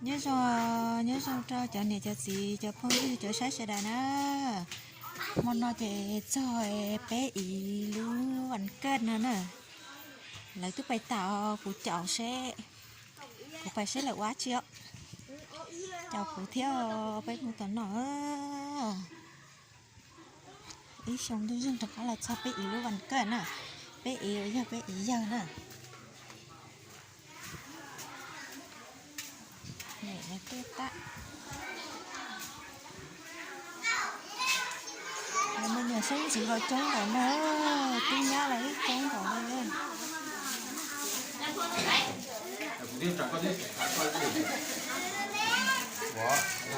Nyob zoo, nyob zoo rau cov niam cov txiv cov phooj ywg cov saib sawv daws na. Hmo no ces txog peb ib lub vas kaj no na. Lawv twb pais tas, kuv caum seb, kuv pais seb lawv ua tsi os. Caum kuv thiab, peb mus tom no. Ib xyoo ntuj zeeg rov qab los txog peb ib lub vas kaj na. Peb ib yawg, peb ib yawg na. Niam no tej tab, me nyuam xeeb ntxwv los coob npaum no, tub nyab los ib coob npaum no.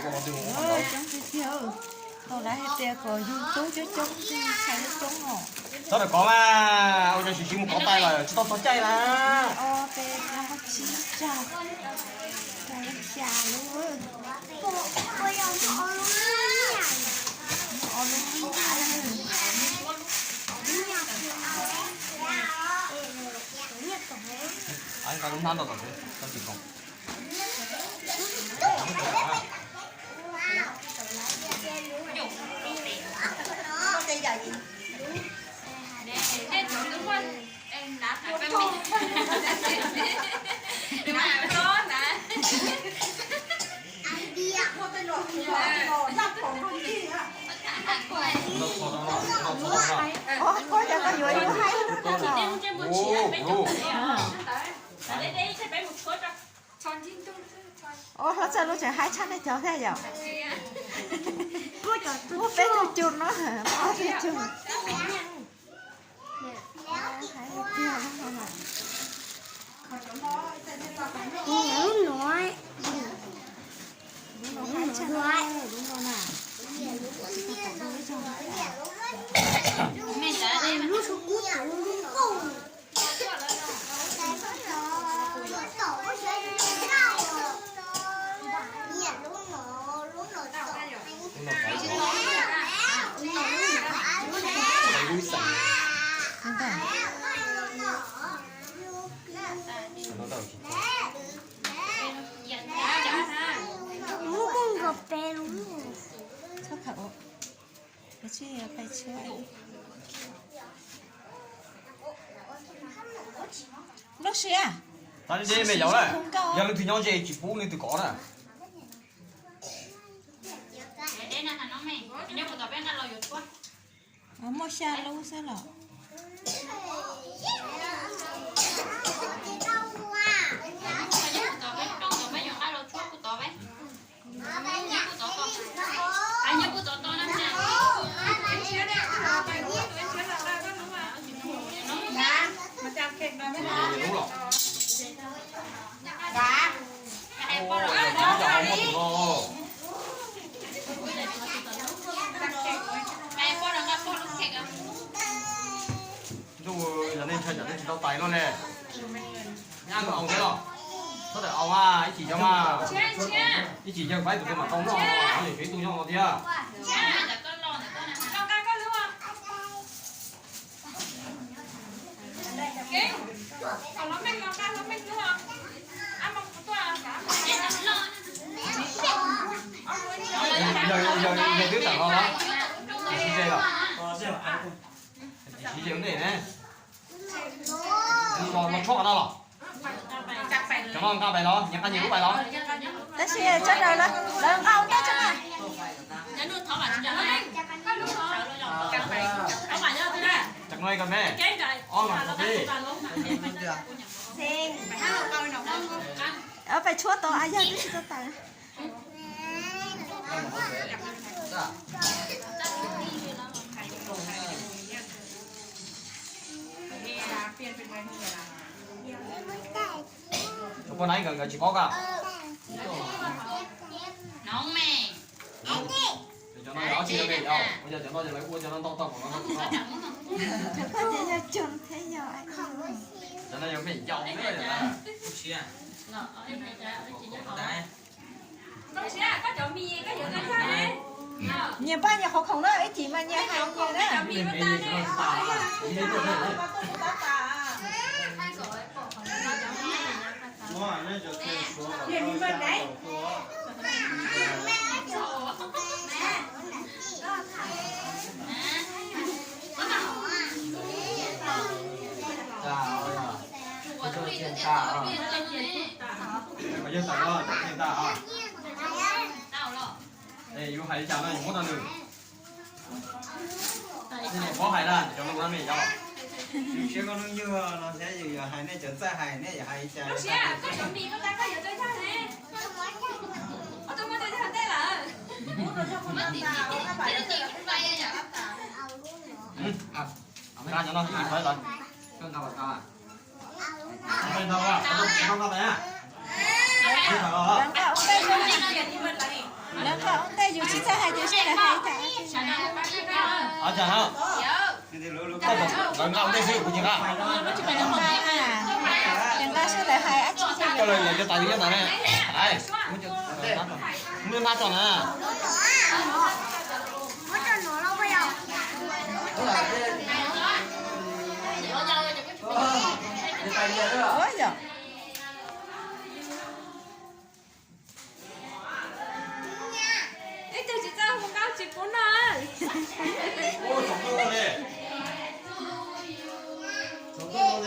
Coob tiag tiag, tau lawv hais tias kom yug tub coob coob, tsis tshais coob os. Txhob rau kov mas, ua cas tsis mus kov tais lawm, tsis tau txog caij na. Ob peb plaub tsib rau, rau xya lub. Muaj ob lub, muaj ob lub. Lub hnab ntau tom tsev, tau tsis koom. Ua cas koj yuav yus haib no? Ua, hlob txawj lub tseem haib tshaj nej cov thiab yom? Muaj peb tug cug no, ob tug cug. Lub no, lub no haib tshaj lub no na. Lub no na. Lub no haib tshaj lub no na. Txhob khaws ua, ua tsis pais tshuab. Lub siab. Tab deb me yaus na, yog leej twg nyob ze tsis pub leej twg kov na. Muaj xya lub xwb los. Ntuj, yog nej ntshai tsam nej tsis tau tais no ne. Nyab, koj au thiab los? Txhob tawm au mas, ib chim yog mas. Ib chim yawg faib tus twg mam tau noj, ho yog tshuav ib tug nyob no thiab. Yog, yog, yog twb tawm los lawm, tsis siv ze los? Tsis siv ze ua ntej ne. Los tshuab qhov no los? Cov no nqa pais los, nyias nqa nyias lub pais los. Tab sis sawv daws lawv nqa ua ntej tso na. Cov no koj me, ob mas tau peb. Pais tshuab tau, yog twb tsis tau tawm. Ua poj niam nkawd, nkawd tsis paub koj? Cov no yog ob tsi me yaus, ua cas cov no yog lawv ua cov no ntau tau kom no no. Ces yog tsoom thiab yog, cov no yog me yaus na. Nyias npaj nyias qhov khoom na, ib chim mas nyias hais nyias na. tas os. Qhov yog tawm los tawm tag os. Es yus hais li cas no yus muab rau nws. Paub hais na cov lus no me yom. Yus siab koj hnub nyoog no thiab yus yuav hais nej cov txawj hais nej yuav hais li cas. Lub siab koj cov mis koj tab koj yuav rau yawg ne. Koj tuaj muab rau yawg ntej lawm. Lawv nqa ua ntej, lawv nqa ua ntej yus tsis txawj hais ces sawv daws hais tag. Lawv nqa ua ntej xwb kuv tsis nqa. Lawv nqa sawv daws hais dab tsi ces lawv cov tas li nyob ntawd ne. Muaj nab tso na. Ua yog. Ib tug tsis txawj hu nkauj tsis pub noj. Coob tiag tiag, coob tiag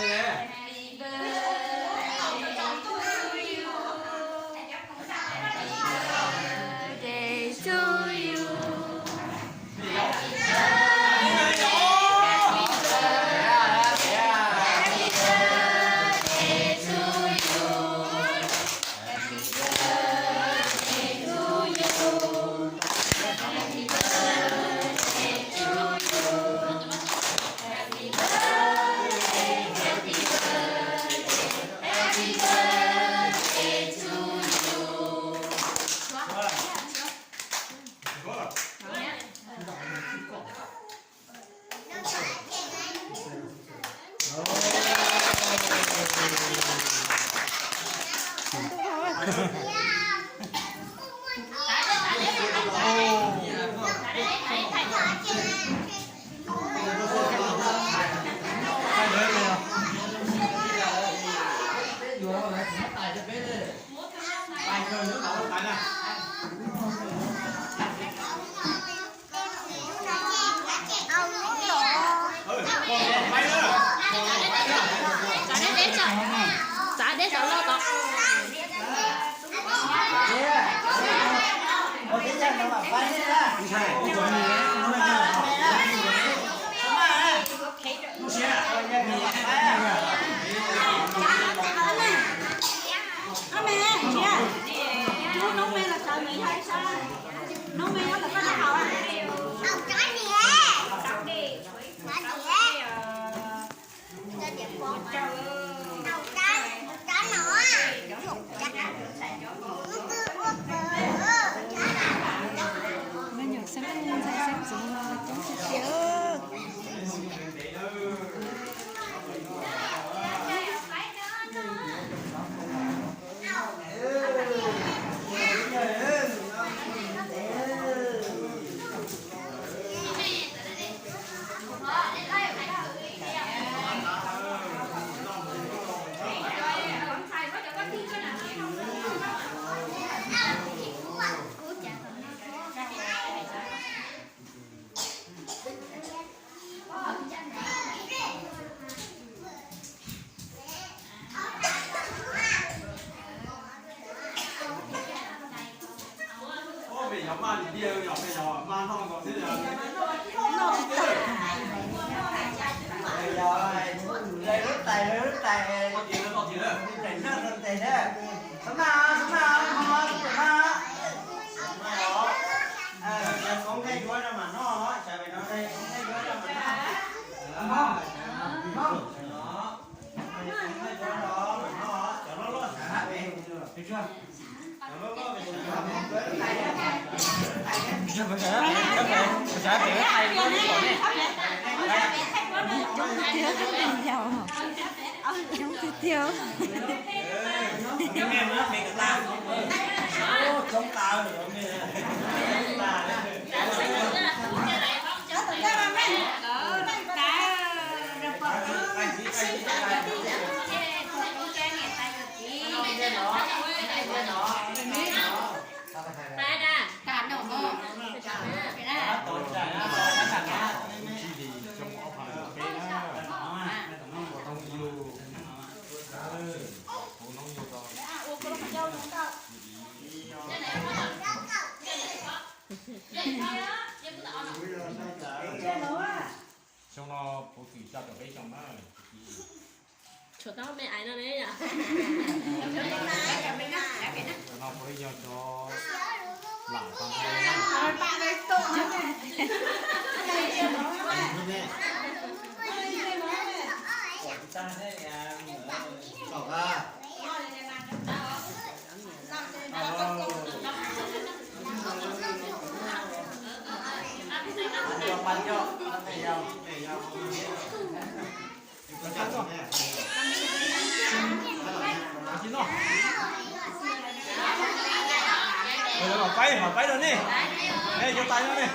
tiag. Xyoo no puv twm tsa tau peb xyoo na. Tshuav tau me aiv no ne yom. No puav leej yog cov lam tag nrho. Mam paib, mam paib rau nej. Cov tais no ne.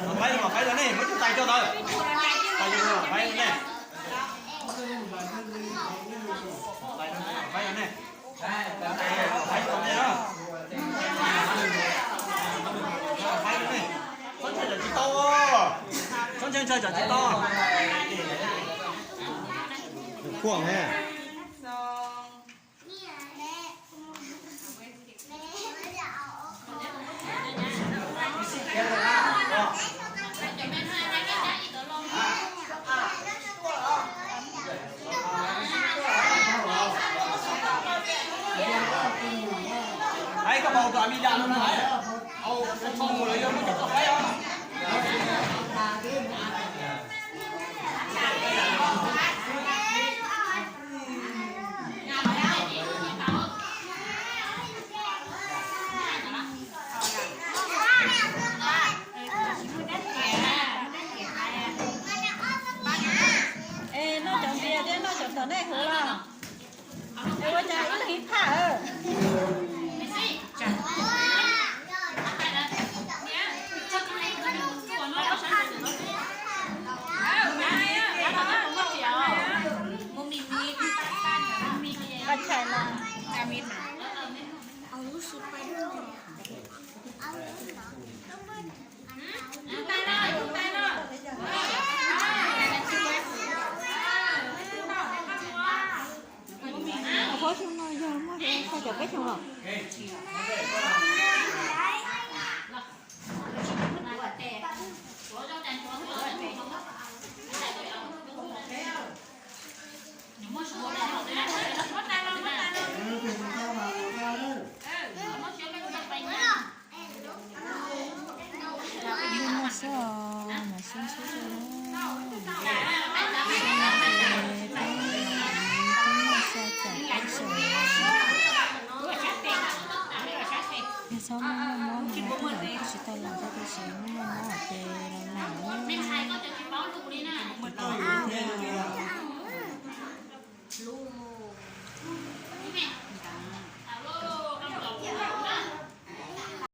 Mam paib, mam paib rau nej, muab cov tais coj ntawd. Tais, mam paib rau nej. Tais, mam paib rau nej. Tsob ntshai tsam tsis tau, tsob ntshai tsam tsis tau. Phuaj ne. Ai, koj pom tus a mi das no na, au, koj tso mus lawm yog muab cov toj qaib os. Es noj cov npias thiab noj cov tom nej hwv los? Es ua cas ib leeg ib phaj? Paj tshais no. Qhov xyoo no yog muaj xya caum peb xyoo los? Muaj xwb os, mas xyoo xwb os. Xyoo no ces peb, peb muaj xya caum peb xyoos. Yog txhob muaj muaj mob no na, koj tsis tau los koj tiam sis muaj muaj mob ces los nag na.